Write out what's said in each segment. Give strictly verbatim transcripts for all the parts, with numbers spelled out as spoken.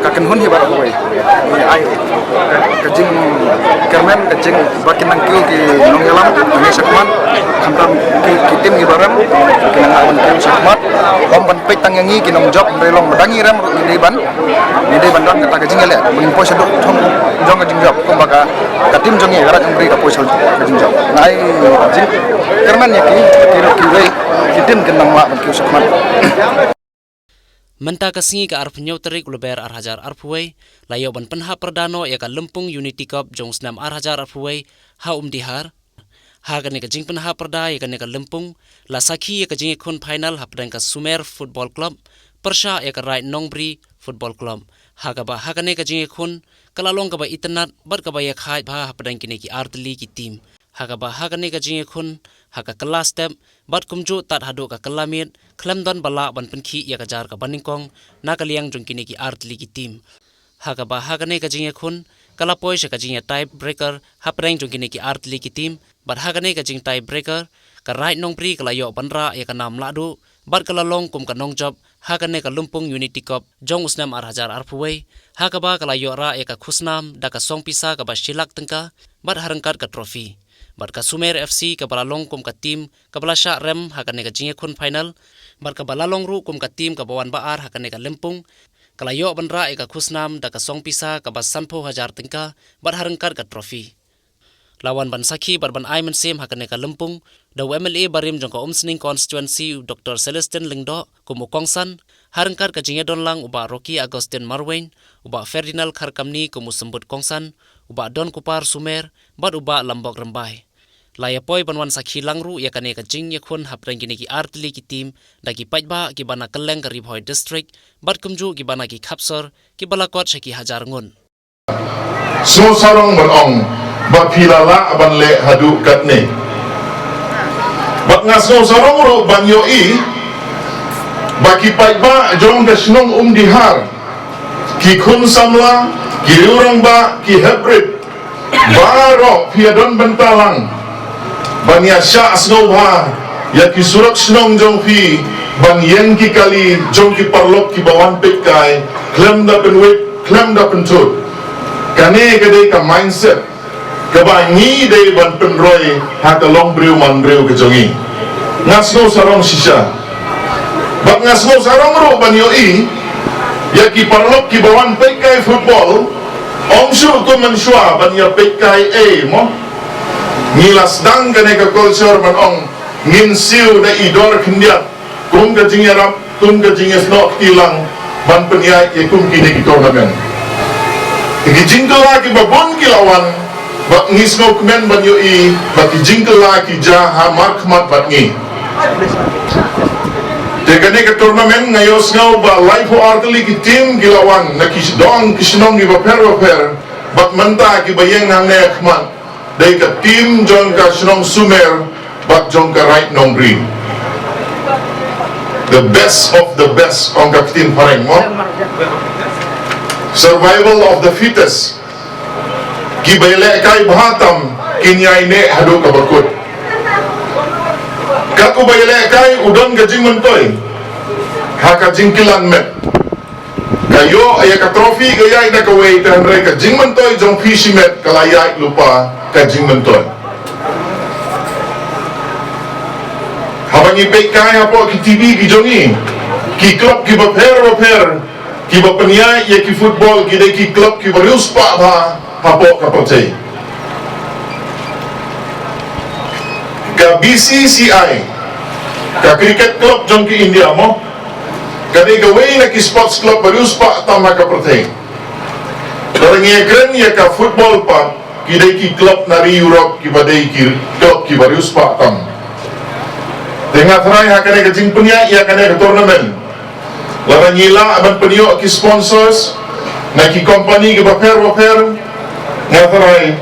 Ka kynhun hi baroh kawei. Ai ka jingkyrmen, ka jing ba kin nang kiew ki nongïalam, ngi shakmat, khamtam ki, ki tim ki barem, ki nang ban kiew shakmat. Ym ban peit tang ïa ngi ki nongjop, hynrei long ba dang ngi rem ruh ngi dei ban, ngi dei ban don kata ka jingïaleh, ba ngin poi shaduh thong jong ka jingjop, kumba ka, ka tim jong ngi ka Raid Nongri ka poi shaduh ka jingjop. Nga ai jingkyrmen ïa ki, ki ruh kiwei ki tim kin nang lah ban kiew shakmat. Mynta ka sngi ka arphew hynñiew tarik u Lber ar hajar arphew wei, la ïoh ban pynhap pyrda noh ïa ka Lympung Unity Cup jong u snem ar hajar arphew wei ha Umdihar. Ha kane ka jingpynhap pyrda ïa kane ka lympung, la sakhi ïa ka jingïakhun final hapdeng ka Sumer Football Club pyrshah ïa ka Raid Nongbri Football Club. Ha kaba ha kane ka jingïakhun ka la long kaba itynnad bad kaba ïakhaid bha hapdeng kine ki artylli ki tim. Ha kaba ha kane ka jingïakhun, ha ka kylla step bad kumjuh tad haduh ka kylla miet, khlem don ba lah ban pynkhih ïa ka jar kaba nyngkong na ka liang jong kine ki artylli ki tim. Ha kaba ha kane ka jingïakhun ka la poi sha ka jingïa tie breaker hapdeng jong kine ki artylli ki tim, bad ha kane ka jing tie breaker ka Raid Nongbri ka la ïoh ban rah ïa ka nam lahduh bad ka la long kum ka nongjop ha kane ka Lympung Unity Cup jong u snem ar hajar arphew wei, ha kaba ka la ïoh rah ïa ka khusnam da ka song pisa kaba shi lak tyngka bad ha ryngkat ka trophy. Bad ka Sumer F C kaba la long kum ka tim kaba la shah rem ha kane ka jingïakhun final, bad kaba la long ruh kum ka tim kaba wan ba ar ha kane ka lympung, ka la ïoh ban rah ïa ka khusnam da ka song pisa kaba sanphew hajar tyngka bad ha ryngkat ka trophy. La wan ban sakhi bad ban ai mynsiem ha kane ka lympung da u M L A barim jong ka Umsning constituency, u Doctor Celestine Lyngdoh, kum u kongsan, ha ryngkat ka jingïadon lang u Bah Rocky Augustine Marwein, u Bah Ferdinand Kharkamni kum u symbud kongsan, u Bah Donkupar Sumer bad u Bah Lambok Rymbai. La ïa poi ban wan sakhi lang ruh ïa kane ka jingïakhun hapdeng kine ki artylli ki tim da ki paidbah kiba na kylleng ka Ri Bhoi District bad kumjuh kiba na ki khapsor kiba la kot sha ki hajar ngut. Sngewsarong ban ong ba phi la lah ban leh haduh katne. Bad nga sngewsarong ruh ban ïohi ba ki paidbah jong ka shnong Umdihar, ki khun samla, ki rangbah, ki heprit, baroh phi ïa don bynta lang ban ïa shah sngewbha ïa ki surok shnong jong phi, ban ïeng ki kali jong ki paralok kiba wan peit kai khlem da pynwit, khlem da pynthut. Kane ka dei ka mindset kaba ngi dei ban pynroi ha ka long briew man briew ka jong ngi. Nga sngewsarong shisha. Bad nga sngewsarong ruh ban ïohi ïa ki paralok kiba wan peit kai football, ym shuh kum mynshuwa ban ïa peit kai ei mo. Ngi la sdang kane ka culture ban ong ngin siew da i dor khyndiat kum ka jingïarap, kum ka jingïasnoh kti lang ban pynïaid ïa kum kine ki tournament. Ki jingkylla kiba bun ki la wan, bad ngi sngewkmen ban ïohi ba ki jingkylla ki jia ha markhmat bad ngi. Te kane ka tournament nga ïohsngew ba laiphew artylli ki tim ki la wan na ki dong ki shnong kiba pher ba pher, bad mynta kiba ïeng hangne ha khmat dei ka tim jong ka shnong Sumer bad jong ka Raid Nongri. The best of the best, ong ka ktien phareng mo. Survival of the fittest. Kiba ïalehkai bha tam kin ïai neh haduh kaba kut. Katba u ba ïalehkai u don ka jingmyntoi ha ka jingkilan met. Ka ïoh ïa ka trophy ka ïaid da kawei, te hynrei ka jingmyntoi jong phi shimet ka la ïaid lypa ka jingmyntoi. Haba ngi peit kai hapoh ki T V ki jong ngi, ki club kiba pher ba pher kiba pynïaid ïa ki football ki dei ki club kiba riewspah bha hapoh ka pyrthei. Ka B C C I, ka cricket club jong ki India mo, ka dei kawei na ki sports club ba riewspah tam ha ka pyrthei. Lada ngi ïakren ïa ka football pat, ki dei ki club na ri Europe kiba dei ki club kiba riewspah tam. Te nga tharai ha kane ka jingpynïaid ïa kane ka tournament, lada ngi lah ban pynïoh ki sponsors na ki company kiba pher ba pher, nga tharai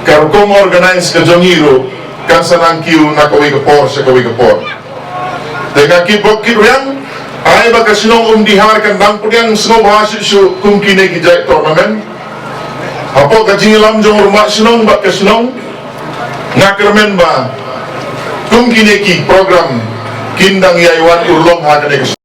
ka rukom organize ka jong ngi ruh kan sa nang kiew na kawei ka por sha kawei ka por. Te nga kit bok kit riang, ai ba ka shnong Umdihar kan dang pdiang sngewbha shuh shuh kum kine ki jait tournament. Hapoh ka jingïalam jong u rangbah shnong bad ka shnong, nga kyrmen ba kum kine ki program kin dang ïai wan urlong ha kane ka